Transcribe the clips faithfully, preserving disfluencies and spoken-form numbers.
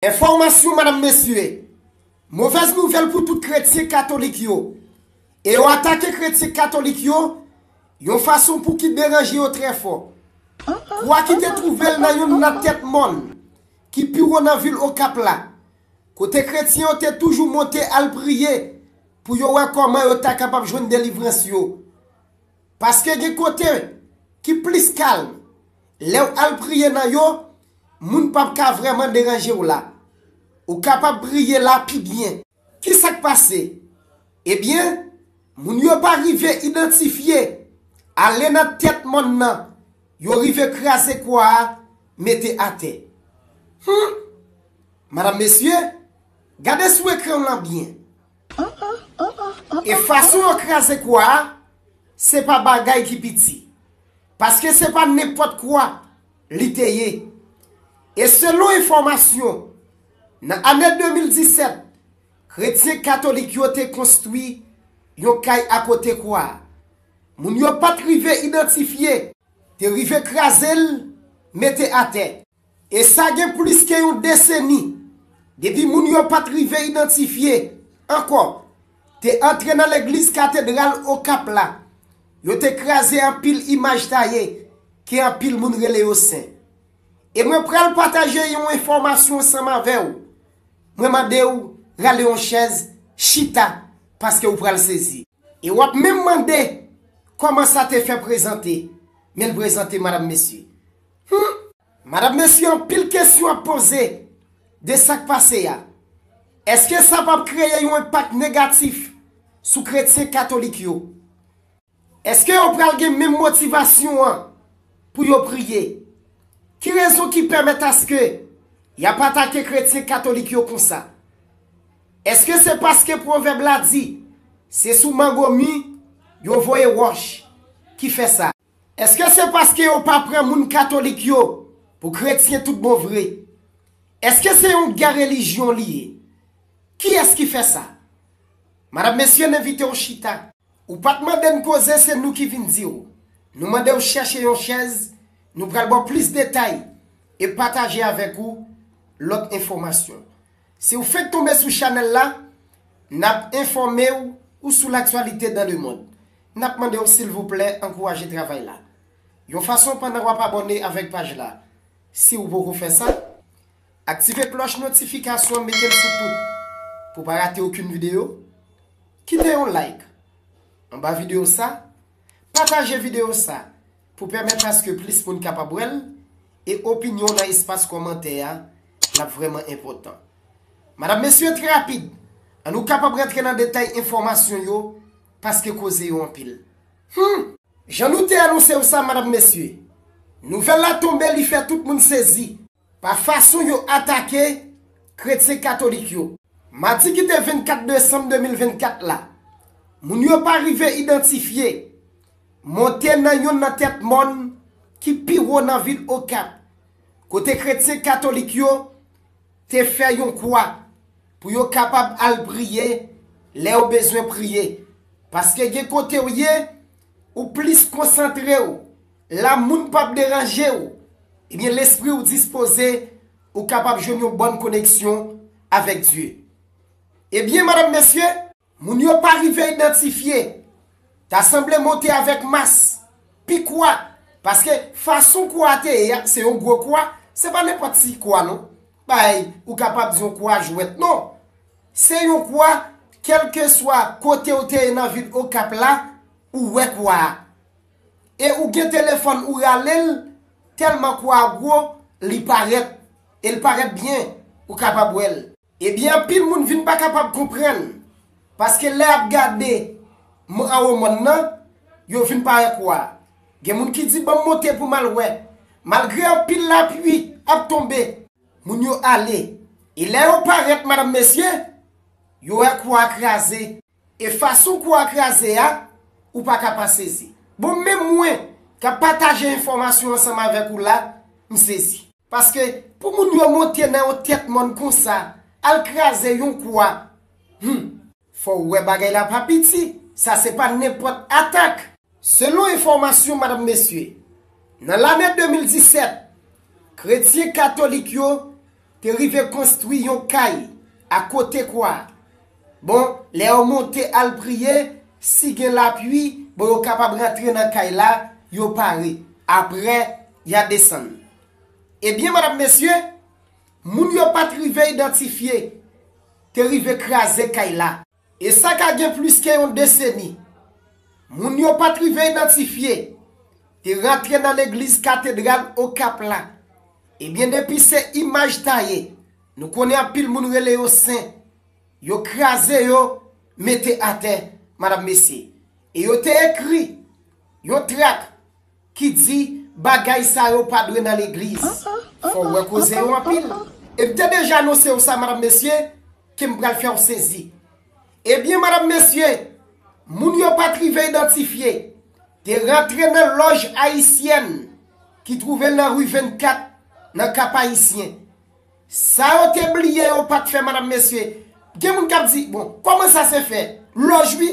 Enfòmasyon, madanm, mesye. Movèz nouvèl pou tout kretyen katolik yo. E yo atake kretyen katolik yo yon fason pou ki deranje yo trè fò. Kwa ki te twouve l nan youn nan tèt mòn ki pi wo nan vil Okap la, kote kretyen yo te toujou monte al priye pou yo wè kòman yo ta kapab jwenn delivrans yo. Paske gen kote ki plis kalm. Lè w al priye nan yo, moun p ap ka vrèman deranje w la. Ou kapab priye la pi byen. Ki sa k pase? Ebyen, moun yo pa rive idantifye. Ale nan tèt mòn nan, yo rive kraze kwa a, mete atè. Hum! Madanm, mesye, gade sou ekran w lan byen. E fason yo kraze kwa a, se pa bagay ki piti. Paske se pa nenpòt kwa li te ye. E selon enfòmasyon, nan ane de mil disèt, kretyen katolik yo te konstwi yon kay akote kwa a. Moun yo pa t rive idantifye, te rive kraze l, mete atè. E sa gen plis ke yon deseni depi moun yo pa t rive idantifye ankò te antre nan legliz katedral Okap la. Yo te kraze anpil imaj taye ke anpil moun rele yo sen. E mwen pral pataje yon enfòmasyon ansanm avè w. Mwen mande w rale yon chèz, chita, paske w pral sezi. E w ap menm mande kòman sa te fè prezante, men l prezante, madanm, mesye. Hum! Madanm, mesye, anpil kesyon ap poze de sa k pase a. Èske sa p ap kreye yon enpak negatif sou kretyen katolik yo? Èske yo pral gen menm motivasyon an pou yo priye? Ki rezon ki pèmèt aske y ap atake kretyen katolik yo konsa? Èske se paske pwovèb la di, se sou mango mi yo voye wòch ki fè sa? Èske se paske yo pa pran moun katolik yo pou kretyen tout bon vre? Èske se yon gè relijyon li ye? Kiyès ki fè sa? Madanm, mesye, n envite w chita. Ou pa t mande n koze, se nou ki vin di w. Nou mande w chèche yon chèz, nou pral ba w plis detay e pataje avèk ou lòt enfòmasyon. Si w fenk tonbe sou chanèl la, n ap enfòme w ou sou laktyalite dans le monde. N ap mande w, silvouplè, ankouraje travay la yon fason pandan w ap abòne avèk paj la. Si w poko fè sa, aktive klòch notifikasyon an, mete l sou tout pou w pa rate okenn videyo. Kite yon like anba videyo sa, pataje videyo sa pou pèmèt aske plis moun kapab wè l, e opinyon w nan espas kòmantè a, l ap vrèman enpòtan. Madanm, mesye, trè rapid, an nou kapab rantre nan detay enfòmasyon yo, paske koze yo anpil. Hum! Jan nou te anonse w sa, madanm, mesye, nouvèl la tonbe, li fè tout moun sezi pa fason yo atake kretyen katolik yo. Madi ki te vennkat desanm de mil vennkat la, moun yo pa rive idantifye monte nan youn nan tèt mòn ki pi wo nan vil Okap, kote kretyen katolik yo te fè yon kwa pou yo kapab al priye lè yo bezwen priye. Paske gen kote w ye, ou plis konsantre w, la moun p ap deranje w, ebyen, lespri w dispoze, ou kapab jwenn yon bòn koneksyon avèk Dye. Ebyen, madanm, mesye, moun yo pa rive idantifye. Ta sanble monte avèk mas, pi kwa, paske fason kwa a te ye a, se yon gwo kwa, se pa nenpòt ti kwa non. Bay, ou kapab di yon kwa jwèt non. Se yon kwa, kèlkeswa kote w te ye nan vil Okap la, ou wè kwa a. E ou gen telefòn ou rale l, tèlman kwa a gwo, li parèt, e l parèt byen, ou kapab wè l. Ebyen, anpil moun vin pa kapab konprann, paske lè y ap gade m-, anwo mòn nan, yo vin pa wè kwa a. Gen moun ki di, "Ban m monte pou m al wè." Malgre anpil lapli ap tonbe, moun yo ale. E lè yo parèt, madanm, mesye, yo wè kwa a kraze. E fason kwa a kraze a, ou pa ka pa sezi. Bon, menm mwen, k ap pataje enfòmasyon ansanm avèk ou la, m sezi. Paske pou moun yo monte nan yon tèt mòn konsa, al kraze yon kwa, hmm, fò w wè bagay la pa piti. Sa se pa nenpòt atak. Selon enfòmasyon, madanm, mesye, nan lane de mil disèt, kretyen katolik yo te rive konstwi yon kay akote kwa a. Bon, lè yo monte al priye, si gen lapli, bon, yo kapab rantre nan kay la, yo pare. Apre, y a desann. Ebyen, madanm, mesye, moun yo pa t rive idantifye te rive kraze kay la. E sa ka gen plis ke yon deseni. Moun yo pa t rive idantifye te rantre nan legliz katedral Okap la. Ebyen, depi se imaj ta ye, nou konnen anpil moun rele yo sen. Yo kraze yo, mete atè, madanm, mesye. E yo te ekri yon trak ki di bagay sa yo pa dwe nan legliz. Fò w wè koze yo anpil. E m te deja anonse w sa, madanm, mesye, ke m pral fè w sezi. Ebyen, madanm, mesye, moun yo pa t rive idantifye te rantre nan lòj ayisyèn ki twouve l nan ri vennkat nan Kap Ayisyen. Sa yo te bliye yo pa t fè, madanm, mesye. Gen moun k ap di, bon, kòman sa se fè? Lòj, wi.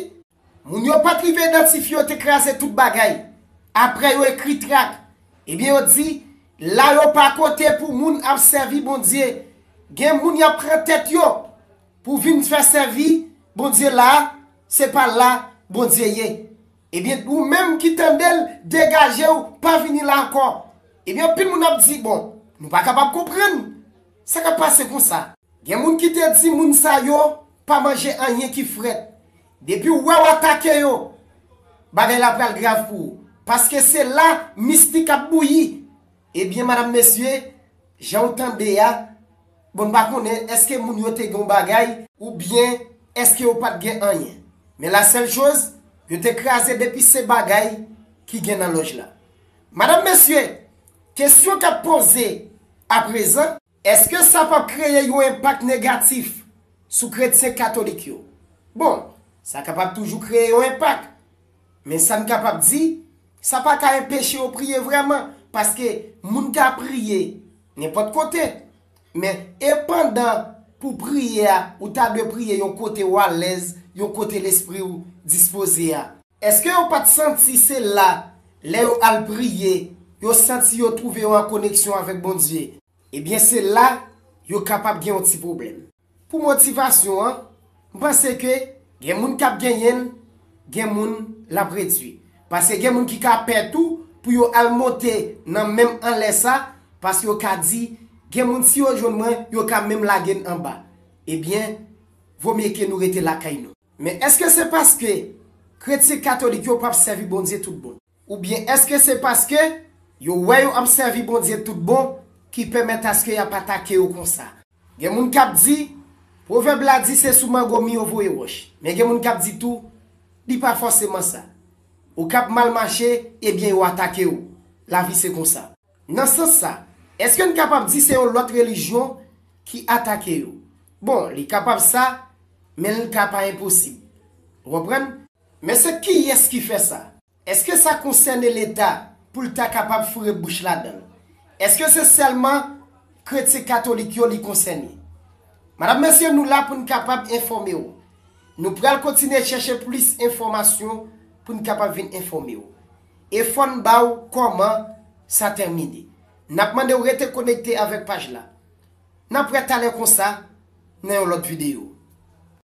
Moun yo pa t rive idantifye yo te kraze tout bagay. Apre yo ekri trak. Ebyen, yo di, la yo pa kote pou moun ap sèvi Bondye. Gen moun y ap pran tèt yo pou vin fè sèvi Bondye la, se pa la Bondye ye. Ebyen, ou menm ki tande l, degaje w, pa vini la ankò. Ebyen, anpil moun ap di, bon, nou pa kapab konprann. Sa k ap pase konsa? Gen moun ki te di moun sa yo pa manje anyen ki frèt. Depi w wè w atake yo, bagay la pral grav pou ou. Paske se la mistik ap bouyi. Ebyen, madanm, mesye, jan w tande a, bon, m pa konnen èske moun yo te gen yon bagay oubyen èske yo pa t gen anyen. Men la sèl choz, yo te kraze depi se bagay ki gen nan lòj la. Madanm, mesye, kesyon k ap poze aprezan, èske sa p ap kreye yon enpak negatif sou kretyen katolik yo? Bon, sa kapab toujou kreye yon enpak. Men sa n kapab di, sa pa ka enpeche yo priye vrèman, paske moun ka priye nenpòt kote. Men e pandan pou priye a, ou ta dwe priye yon kote w alèz, yon kote lespri w dispoze a. Èske yo pa t santi se la, lè yo al priye, yo santi yo twouve yo an koneksyon avèk Bondye? Ebyen, se la yo kapab gen yon ti pwoblèm. Pou motivasyon an, m panse ke gen moun k ap genyen l, gen moun l ap redui. Paske gen moun ki ka pè tou pou yo al monte nan menm anlè sa, paske yo ka di, gen moun si yo jwenn mwen, yo ka menm lage n anba. Ebyen, vomye ke nou rete lakay nou. Men èske se paske kretyen katolik yo p ap sèvi Bondye tout bon? Oubyen èske se paske yo wè yo ap sèvi Bondye tout bon ki pèmèt aske y ap atake yo konsa? Gen moun k ap di, pwovèb la di se sou mango mi yo voye wòch. Men gen moun k ap di tou, li pa fòseman sa. Ou k ap mal mache, ebyen yo atake w. Lavi se konsa. Nan sans sa, èske n kapab di se yon lòt relijyon ki atake yo? Bon, li kapab sa, men l ka pa enposib. Ou konprann? Men se kiyès ki fè sa? Èske sa konsène Leta pou l ta kapab foure bouch ladan l? Èske se sèlman kretyen katolik yo li konsène? Madanm, mesye, nou la pou n kapab enfòme w. Nou pral kontinye chèche plis enfòmasyon pou n kapab vin enfòme w. E fò n ba w kòman sa tèmine. N ap mande w rete konekte avèk paj la. N ap wè talè konsa nan yon lòt videyo.